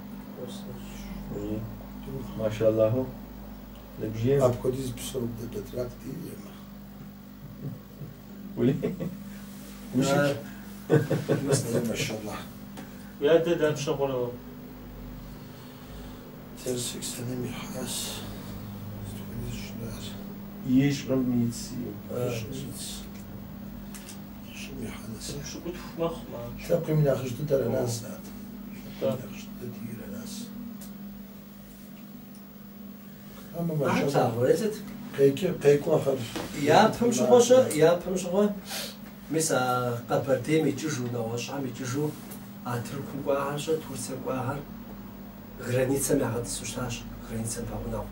Машаллаху. Ныбжьым. Апхуэдиз псэу дэ Бэдракъ диӏэм. Уи. Машаллах. Уи адэ дапщэ хъурэ? Сэр сексеным ихьащ. Сыт хуэдиз щӏынар? Ищӏым иц. Ищӏым иц. Ищӏым ихьэнэс. Пщыкӏутху мэхъу, мам. Лъэпкъым и нэхъыжь дыдэр аращ, Зат. Лъэпкъым и нэхъыжь дыдэ диӏэр аращ. Амэ машаллах. Плъагъурэ сыт? Къекӏуэхэр. Япэм щыгъуэ-щэ, япэм щыгъуэ, мис а Къэбэрдейм икӏыжу, нэгъуэщӏхэм икӏыжу, а Тыркум кӏуахэр-щэ, Турцием кӏуахэр границэм ягъэтӏысу щытащ, границэм пэгъунэгъу.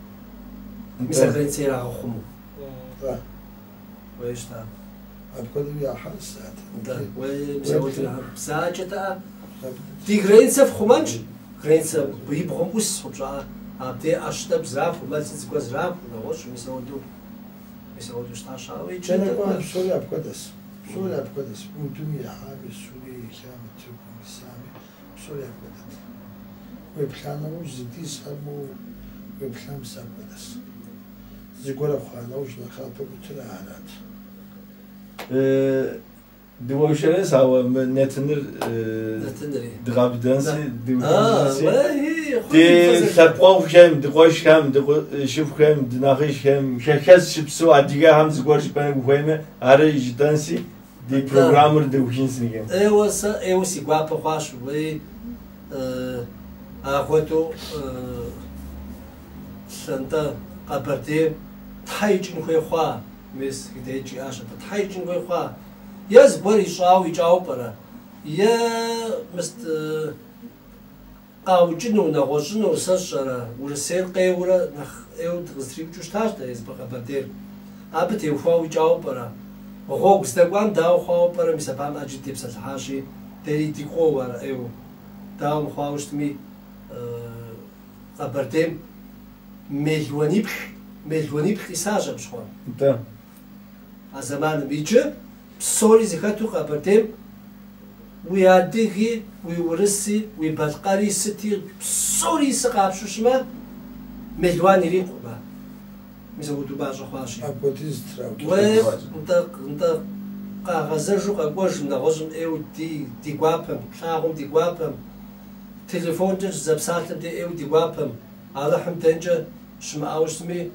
Мис а границэ ирагъэхъумэу. Уей щыта. Апхуэдэу яхьащ, Зат. Да, уей, мис ауэдэу яхьащ. Бзаджэтэӏэ. Ди границэ фхъумэнщ, границэ и бгъум ӏус хъупщӏа, абдей ӏэщ тӏэкӏу зраху, мэл сыт зыгуэр зраху, нэгъуэщӏ, мис ауэдэу, мис ауэдэу щытащ. Ауэ иджы Дэнэ кӏуам псори апхуэдэщ. Псори апхуэдэщ. Урдуми ихьами, Сурием ихьами, Тыркум исами, псори апхуэдэт. Уеплъа нэужь зыдисхэр моуэ уеплъам мис апхуэдэщ. Зыгуэр хъуа нэужь нэхъапэ ӏутыр арат. Дыуэршэрынщ, ауэ мы нэтыныр Нэтынри. дгъэбыдэнси, дыухынси. Уей! Ди лъэпкъэгъухэм, ди къуэшхэм, ди шыпхъухэм, ди нэхъыжьхэм, хэхэс щыпсэу адыгэхэм зыгуэр жыпӏэну ухуеймэ, ары жытӏэнси, ди программэр дыухынсынкъым. Ӏейуэ сэ ӏейуэ си гуапэ хъуащ, уей ахуэдэу лъэнтӏэ Къэбэрдей тхьэ икӏын хуей хъуа, мис Хидает жиӏащ абы, тхьэ икӏын хуей хъуа. Е зыгуэр ищӏауэ икӏауэ пӏэрэ? Е мыст къаукӏыну, нэгъуэщӏыну, сэ сщӏэрэ, Урысейр къеуэрэ нэхъ ӏейуэ дыкъызэтриукӏыу щытащ дэ езы Къэбэрдейр. Абы теухуауэ икӏауэ пӏэрэ? Гъуэгу здэкӏуам дауэ хъуауэ пӏэрэ? Мис абыхэм ӏэджи тепсэлъыхьащи, дэри дигу къоуэ ар ӏейуэ. Дауэ мыхъуауэ щытми, Къэбэрдейм мелуаниплӏ исащ абы щыгъуэ. Нтӏэ. А зэманым. Иджы псори зэхэту Къэбэрдейм уи адыги, уи урыси, уи балъкъэри, сыти, псори исы къапщу щымэ, мелуан ирикъукъым. Мис апхуэдэу мащӏэ хъуащи. Апхуэдиз траукӏыхьу. Уей, нтӏэ, нтӏэ, къагъэзэжу къэкӏуэжым, нэгъуэщӏым ӏейуэ ди гуапэм, тлъагъум ди гуапэм, телефонкӏэ щызэпсалъэм де ӏейуэ ди гуапэм, Алыхьым дэнкӏэ щымыӏауэ щытми,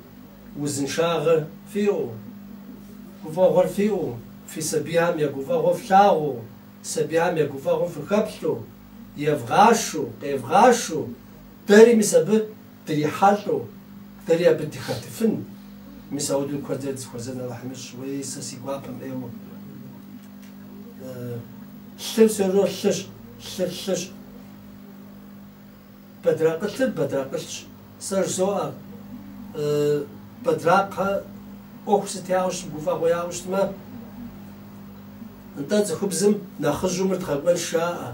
узыншагъэр фиӏэу, гуфӏэгъуэр фиӏэу, фи сабийхэм я гуфӏэгъуэ флъагъуу, сабийхэм я гуфӏэгъуэм фыхэплъэу, евгъашэу, къевгъашэу, дэри мис абы дрихьэлӏэу, дэри абы дыхэтыфын. Мис ауэдэу куэдрэ дызэхуэзэн Алыхьым ищӏ, уей, сэ си гуапэм ӏейуэ. Лъыр всё лъыщ, лъыр лъыщ. Бэдракъылъыр бэдракъылъщ. Сэ жызоӏэ, Бэдракъхэ ӏуэху сыт яӏэу щытым, гуфӏэгъуэ яӏэу щытмэ, нтӏэ цӏыхубзым нэхъыжьу мыр дгъэкӏуэнщ жаӏэ.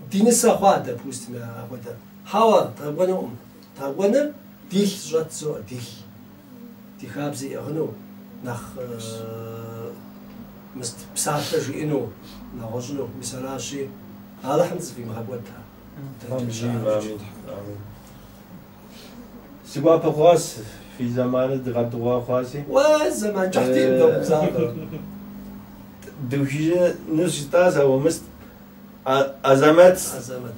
Ди нысэ хъуа, допустим, апхуэдэ. Хьэуэ, дгъэкӏуэнукъым. Дгъэкӏуэныр дилъ зыщӏэт жызоӏэ, дилъ. Ди хабзэ иӏыгъыну, нэхъ мыст псалъэ жиӏэну, нэгъуэщӏыну. Мис аращи, Алыхьым зыфӏимыгъэкӏуэд. Амин. Си гуапэ хъуащ, фи зэманыр дыкъэдыгъуа хъуащи. Уэ, зэман кӏыхь диӏэм догузавэ. Дыухыжыну щытащ, ауэ мыст Азэмэт. Азэмэт.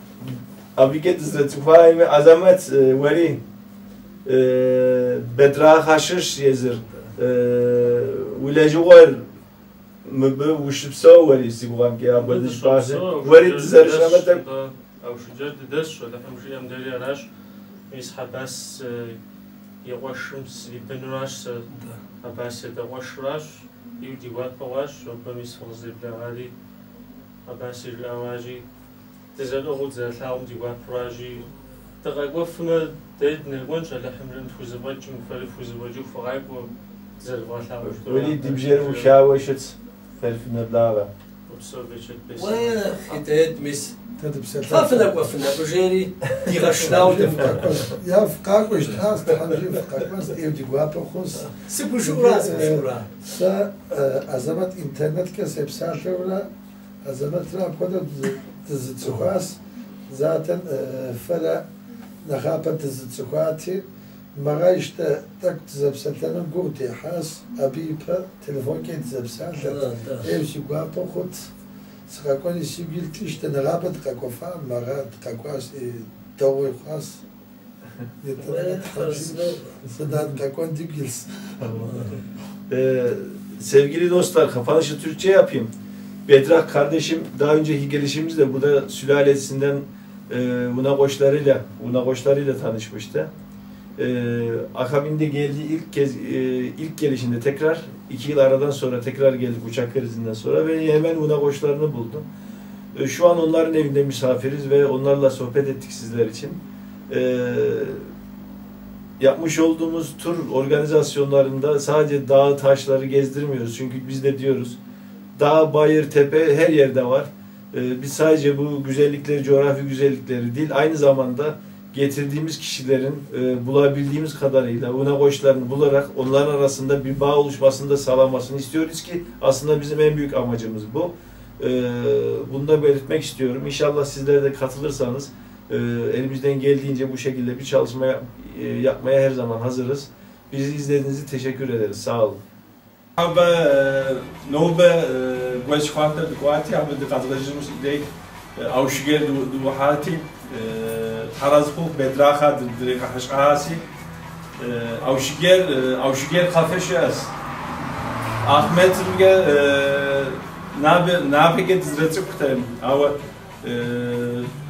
Абыкӏэ дызэрыцӏыхуами, Азэмэт, уэри Бэдракъхэ щыщ езыр. Уи лэжьыгъуэр мыбы ущыпсэу уэри си гугъэмкӏэ апхуэдэ щӏыпӏащи. Уэри дызэрыщӏэмэ тӏэкӏу. Аушыджэр дыдэсщ, Алыхьым жиӏэм дэри аращ. Мис Хьэбас и къуэшым срибынуращ сэ. Хьэбас и адэ къуэшуращ. Ӏейуэ ди гуапэ хъуащ, нобэ мис фыкъызэблэгъари. Хьэбаси жиӏауащи, дызэрыӏыгъыу дызэрылъагъум ди гуапуращи, дыкъэкӏуэфмэ, дэри дынэкӏуэнщ, Алыхьым жиӏэм тхузэфӏэкӏым, фэри фхузэфӏэкӏыху фыкъакӏуэ, дызэрывгъэлъагъуж. Уэри ди бжэр ӏухауэ щытщ, фэри фынэблагъэ. Упсэу, Бечэт бесын. Уэ, Хидает, мис. Дэ дыпсэлъэнщ. Фэ фынэкӏуэфын абы жери, дигъэшынауэ дымыкӏуэ. Я фыкъакӏуэ жытӏащ, Тхьэм жиӏэм фыкъэкӏуэнщ, ӏейуэ ди гуапэ хъунщ. Сыгушыӏура, сыгушыӏура? Сэ Азэмэт интернеткӏэ сепсалъэурэ Азэмэтрэ апхуэдэу дызыцӏыхуащ, затэн фэрэ нэхъапэ дызыцӏыхуати, мыгъэ ищтэ тӏэкӏу дызэпсэлъэну гугъу дехьащ, абы ипэ телефонкӏэ дызэпсалъэт, ӏейуэ си гуапэ хъут, сыкъэкӏуэни сигу илъти, ищтэ нэгъабэ дыкъэкӏуэфам, мыгъэ дыкъэкӏуащ, дэгъуи хъуащ. Нетӏэ Тхьэм жиӏэм, сыда дыкъэкӏуэн дигу илъщ. Sevgili dostlar, kapanışı Türkçe yapayım. Bedrak kardeşim daha önceki gelişimizde burada sülalesinden Unakoçlarıyla tanışmıştı. Akabinde geldiği ilk kez ilk gelişinde tekrar 2 yıl aradan sonra tekrar geldik uçak krizinden sonra ve hemen Unakoçlarını buldum. Şu an onların evinde misafiriz ve onlarla sohbet ettik sizler için. Yapmış olduğumuz tur organizasyonlarında sadece dağ taşları gezdirmiyoruz. Çünkü biz de diyoruz dağ, bayır, tepe her yerde var. Biz sadece bu güzellikleri, coğrafi güzellikleri değil, aynı zamanda getirdiğimiz kişilerin bulabildiğimiz kadarıyla Unakoçlarını bularak onların arasında bir bağ oluşmasını da sağlamasını istiyoruz ki aslında bizim en büyük amacımız bu. Bunu da belirtmek istiyorum. İnşallah sizler de katılırsanız elimizden geldiğince bu şekilde bir çalışma yapmaya her zaman hazırız. Bizi izlediğiniz için teşekkür ederiz. Sağ olun. Абы нобэ Гуэл Щхъуантӏэ дыкӏуати, абы дыкъэзгъэжыну си дей Аушыджэр дыӏухьати, Тхьэразы хъуху Бедраха дригъэхьэщӏаси. Аушыджэр Аушыджэр кафе щыӏэщ. Ахъмэтымкӏэ напэкӏэ дызэрыцӏыхутэкъым, ауэ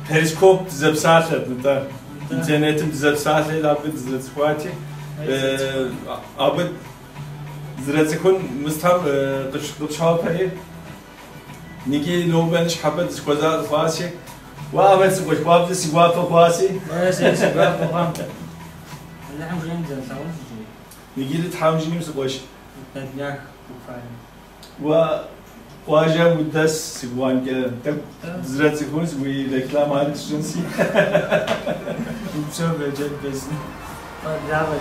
перископ дызэпсалъэт, нтӏэ. Интернетым дызэпсалъэри абы дызэрыцӏыхуати, абы дызэрыцӏыхун мыстхэм къытщхьэпэри, икӏи нобэ ныщхьэбэ дызэхуэза хъуаси, уэ Ахьмэд си къуэш, хуабжьу си гуапэ хъуаси. Си гуапэ хъуам. Алыхьым жиӏэм дызэрылъагъунщ иджыри. Иджыри Тхьэм жиӏэм си къуэш. Даднях буквально. Уэ къуажэм удэс си гугъэмкӏэ тӏэкӏу дызэрыцӏыхунщ, уи рекламари тщӏынси. Упсэу беджэт безын. Благъэ.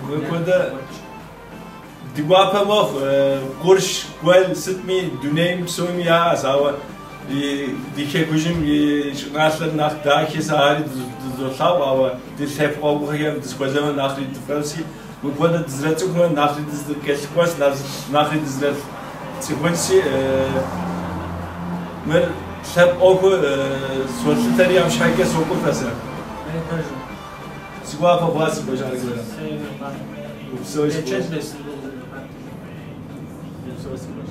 Мыпхуэдэ ди гуапэ мэхъу, къурш, гуэл сытми дунейм псоми яӏэщ, ауэ ди хэкужьым и щӏыналъэр нэхъ дахи сэ ари дызолъагъу, ауэ ди лъэпкъэгъухэм дызэхуэзэмэ нэхъри дыфӏэфӏси, мыпхуэдэ дызэрыцӏыхумэ нэхъри дызэкӏэлъыкӏуэс, нэхъри дызэрыцӏыхунси, мыр лъэпкъ ӏуэху солъытэри абы щхьэкӏэ сокӏуэфэ сэ. Си гуапэ хъуа си къуэш аргуэру. Упсэу си къуэш. Упсэу си къуэш.